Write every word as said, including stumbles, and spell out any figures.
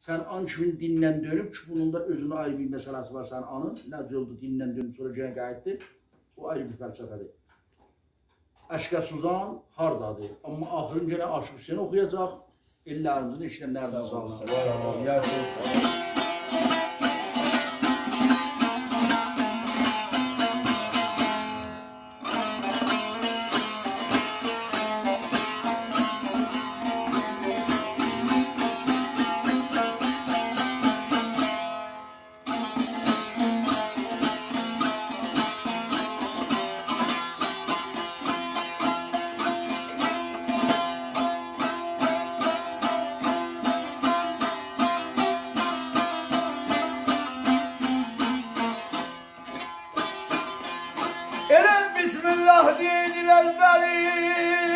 سن آن کیمین دیندن دؤنوب کی، بونون دا اؤزونون آیری بیر مسئله‌سی وار، سن آنین نه اولدو دیندن دؤنوب، سونرا یئنه قاییتدی. او آیری بیر فلسفه‌دیر. عشق سوزان هاردادیر؟ آمما آخیرین یئنه عاشیق حسینی اوخویاجاق. ائللریمیزین، ائشیدنلریمیزین ساغلیغینا. ساغ اولون، یاشا. ائله بسم الله دئیین، ائله بری.